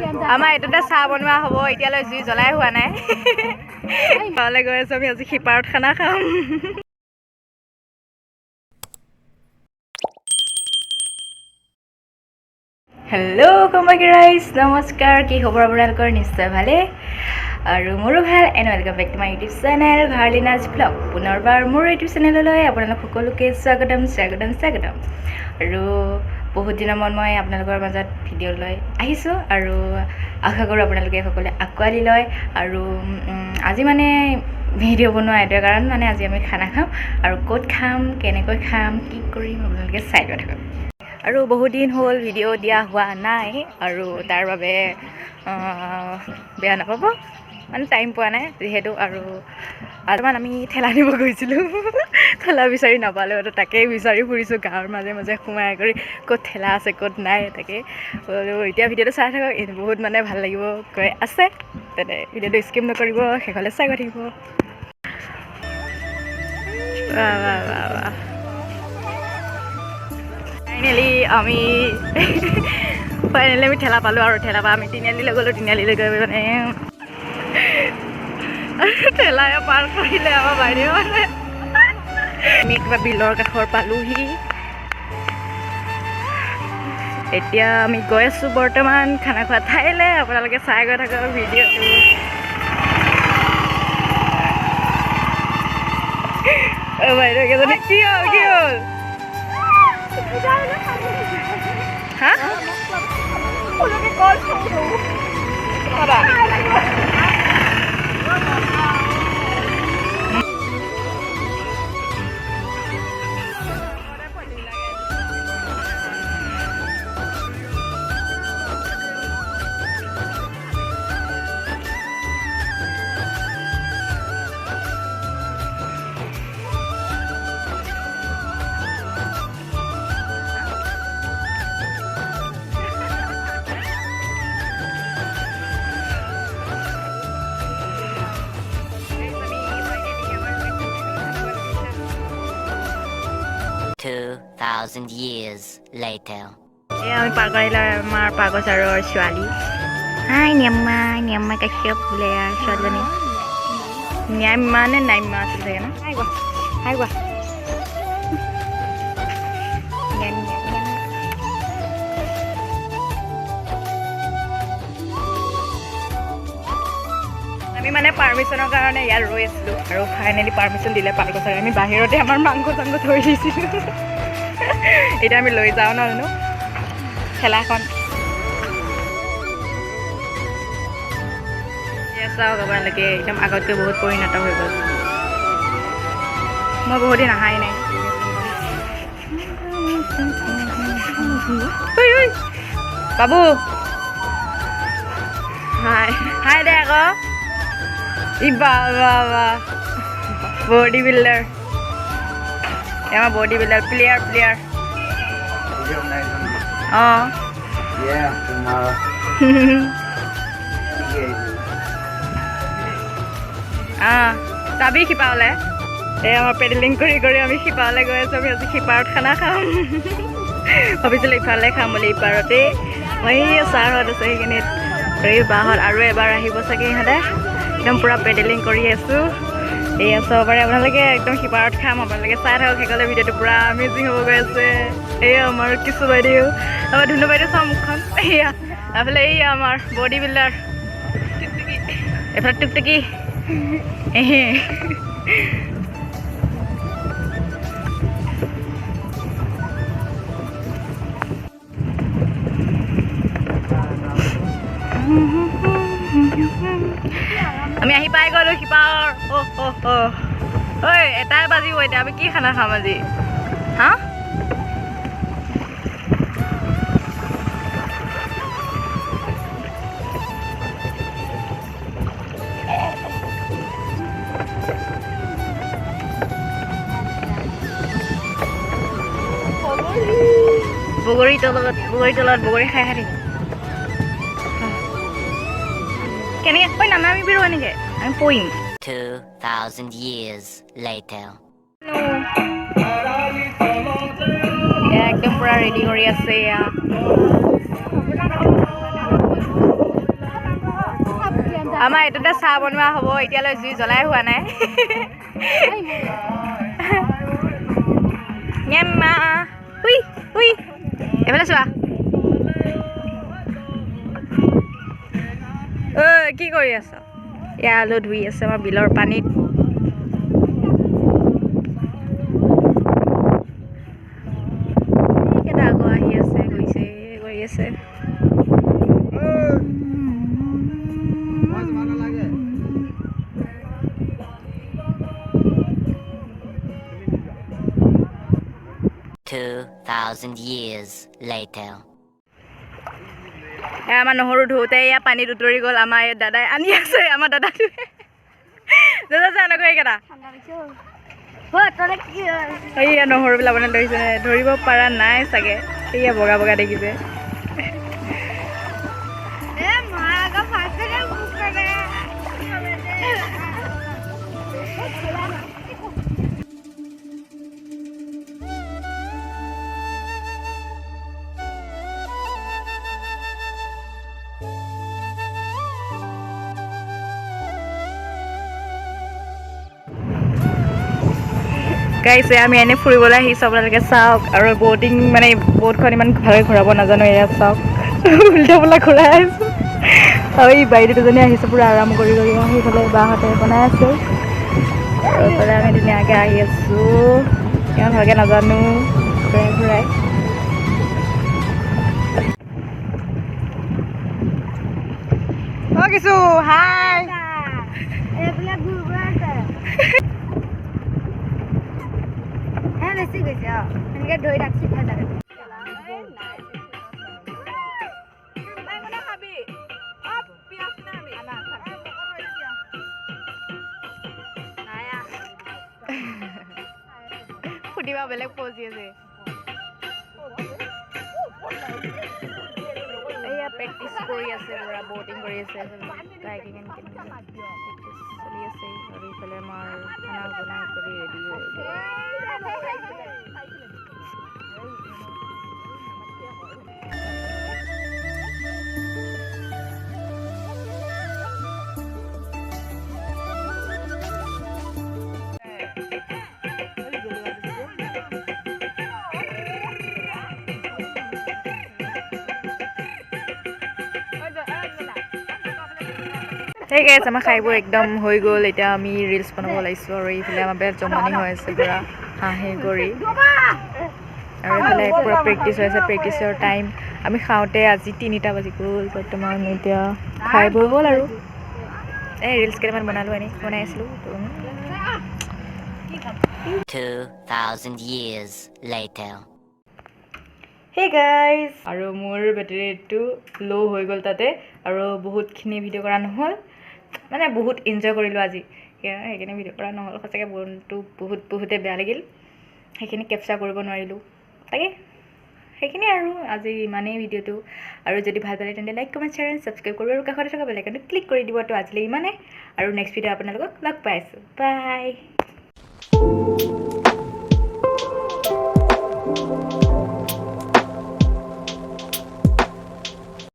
আমাৰ এইটোতে চাহ বনোৱা হ'ব, এতিয়ালৈ জুই জ্বলাই হোৱা নাই। সিপাৰলৈ গৈ আছোঁ আমি, আজি সিপাৰত খানা খাম। হেল্ল' কমাকী ৰাইজ, নমস্কাৰ। কি খবৰ আপোনালোকৰ? নিশ্চয় ভালে আৰু মোৰো ভাল। And welcome back to my YouTube channel ভাৰ্লিনাজ blog. পুনৰবাৰ মোৰ ইউটিউব চেনেললৈ আপোনালোক সকলোকে স্বাগতম স্বাগতম স্বাগতম। আৰু বহুত দিনৰ মূৰত মই আপোনালোকৰ মাজত ভিডিঅ' লৈ আহিছোঁ আৰু আশা কৰোঁ আপোনালোকে সকলোৱে আঁকোৱালি লয়। আৰু আজি মানে ভিডিঅ' বনোৱা এইটোৱে কাৰণ মানে আজি আমি খানা খাম আৰু ক'ত খাম, কেনেকৈ খাম, কি কৰিম আপোনালোকে চাই গৈ থাকক। আৰু বহুত দিন হ'ল ভিডিঅ' দিয়া হোৱা নাই আৰু তাৰ বাবে বেয়া নাপাব, মানে টাইম পোৱা নাই যিহেতু। আৰু অলপমান আমি ঠেলা নিব গৈছিলোঁ, ঠেলা বিচাৰি নাপালোঁ, তো তাকেই বিচাৰি ফুৰিছোঁ গাঁৱৰ মাজে মাজে সোমাই কৰি ক'ত ঠেলা আছে ক'ত নাই তাকে। এতিয়া ভিডিঅ'টো চাই থাকক, বহুত মানে ভাল লাগিব গৈ আছে। তেনে ভিডিঅ'টো স্কিপ নকৰিব, শেষলৈ চাই গৈ থাকিব। বাহ বাহ বাহ বাহ। ফাইনেলি আমি ঠেলা পালোঁ আৰু ঠেলা পৰা আমি তিনিআলিলৈ গ'লোঁ। তিনিআলিলৈ গৈ মানে ঠেলাই পাৰ কৰিলে আমাৰ বাইদেউ। মানে আমি কিবা বিলৰ কাষৰ পালোহি। এতিয়া আমি গৈ আছোঁ বৰ্তমান খানা খোৱা ঠাইলৈ। আপোনালোকে চাই গৈ থাকক ভিডিঅ'টো। বাইদেউ কেইজনী কি হ'ল, কি হ'ল? হা Thousand years later. এয়া আমি পাৰ কৰিলে আমাৰ পাগজাৰৰ ছোৱালী। হাই নিয়াম্মা, নিয়াম্মা কাশ্যপ বোলে ছোৱালীজনী। ন্যায়ম্মা নে নাইম্মা আছিল চাগে ন? হাই কোৱা, হাই কোৱা। আমি মানে পাৰ্মিশ্যনৰ কাৰণে ইয়াত ৰৈ আছিলোঁ আৰু ফাইনেলি পাৰ্মিশ্যন দিলে পাৰ্কচাৰে। আমি বাহিৰতে আমাৰ মাংস চাংস থৈ দিছিলোঁ। এতিয়া আমি লৈ যাওঁ ন জানো ঠেলাখন। চাওক আপোনালোকে, একদম আগতকৈ বহুত পৰিণত হৈ গ'ল। মই বহুত দিন অহাই নাই। বাবু হাই হাই দে আকৌ। ই বা বা বা, বডি বিল্ডাৰ, আমাৰ বডি বিল্ডাৰ প্লেয়াৰ প্লেয়াৰ। অঁ অঁ যাবি সিপাৰলৈ। এই আমাৰ পেডেলিং কৰি কৰি আমি সিপাৰলৈ গৈ আছোঁ। আমি আজি সিপাৰত খানা খাম ভাবিছিলোঁ, ইফালে খাম বুলি। ইপাৰতেই মই ছাৰহঁত আছে সেইখিনিত, এই বাহঁত আৰু এবাৰ আহিব চাগে ইহঁতে। একদম পূৰা পেডেলিং কৰি আছোঁ। এয়া চাব পাৰে আপোনালোকে, একদম সিপাৰত খাম। আপোনালোকে চাই থাকক শেষলৈ, ভিডিঅ'টো পূৰা আমেজিং হ'ব গৈ আছে। এয়া আমাৰ কিছু বাইদেউ, আমাৰ ধুনু বাইদেউ চাওঁ মুখখন। এয়া এইফালে এইয়া আমাৰ বডি বিল্ডাৰ, এইফালে টুকটুকি। আমি আহি পাই গ'লো সিপাৰ। ঐ এটাই বাজিব এতিয়া, আমি কি খানা খাম আজি? হা বগৰী তলত, বগৰী তলত বগৰী খাই খাই থাকিম কেনেকৈ? ঐ নানামিবি ৰ, এনেকৈ আমি পৰিম। 2000 years later. এয়া একদম পুৰা ৰেডি কৰি আছে এয়া। আমাৰ এইটোতে চাহ বনোৱা হ'ব, এতিয়ালৈ জুই জ্বলাই হোৱা নাই। উই উই, এইফালে চোৱা। ঐ, কি কৰি আছ? এয়া আলু ধুই আছে আমাৰ বিলৰ পানীত। এইকেইটা আকৌ আহি আছে, গৈছে, কৰি আছে। 2,000 years later. এয়া আমাৰ নহৰু ধুওঁতে এয়া পানীত উতৰি গ'ল। আমাৰ এই দাদাই আনি আছে, আমাৰ দাদাটোৱে। দাদা যা নকয় এইকেইটা। এইয়া নহৰুবিলাক মানে ধৰিছে, ধৰিব পৰা নাই চাগে। এইয়া বগা বগা দেখিছে। গাইছে, আমি এনে ফুৰিবলৈ আহিছোঁ, আপোনালোকে চাওক। আৰু ব'টিং মানে ব'টখন ইমান ভালকৈ ঘূৰাব নাজানো, এয়া চাওক, উল্টা পোল্টা ঘূৰাই আছোঁ। আৰু এই বাইদেউ দুজনী আহিছে পূৰা আৰাম কৰি কৰি। সেইফালে বাহঁতে বনাই আছে আৰু এইফালে আমি ধুনীয়াকৈ আহি আছোঁ। ইমান ভালকৈ নাজানো ঘূৰাই ঘূৰাই। অ' কিছু হাই। এইবিলাক ঘূৰিব আছে। হে, বেছি গৈছে। অ, সেনেকে ধৰি থাক, চিধা থাকে। সুধিবা, বেলেগ পজি আছে। এইয়া প্ৰেক্টিচ কৰি আছে, পুৰা ব'টিং কৰি আছে, কাইকিং প্ৰেক্টিচ চলি আছে। আৰু ইফালে আমাৰ খানা বনাই কৰি ৰেডি হৈ গ'ল। ঠিক আছে, আমাৰ খাই বৈ একদম হৈ গ'ল। এতিয়া আমি ৰিলচ বনাব ওলাইছোঁ। আৰু এইফালে আমাৰ বিৰাট জমনি হৈ আছে, পূৰা হাঁহি কৰি। আৰু এইফালে পূৰা প্ৰেক্টিচ হৈ আছে, প্ৰেক্টিচৰ টাইম। আমি খাওঁতে আজি 3টা বাজি গ'ল। বৰ্তমান এতিয়া খাই বৈ হ'ল আৰু এই ৰিলচ কেইটামান বনালোঁ, এনেই বনাই আছিলোঁ। তো 2,000 years later. Hey guys, আৰু মোৰ বেটেৰীটো ল' হৈ গ'ল তাতে, আৰু বহুতখিনি ভিডিঅ' কৰা নহ'ল। মানে বহুত এনজয় কৰিলোঁ আজি, সেইকাৰণে ভিডিঅ' কৰা নহ'ল। সঁচাকৈ মনটো বহুত বহুতে বেয়া লাগিল, সেইখিনি কেপচাৰ কৰিব নোৱাৰিলোঁ। তাকে সেইখিনিয়ে আৰু আজি ইমানেই ভিডিঅ'টো। আৰু যদি ভাল পালে তেন্তে like, comment, share and subscribe কৰিব আৰু কাষতে থকা বেল আইকনটো ক্লিক কৰি দিব। তো আজিলৈ ইমানেই, আৰু নেক্সট ভিডিঅ' আপোনালোকক লগ পাই আছোঁ। বাই।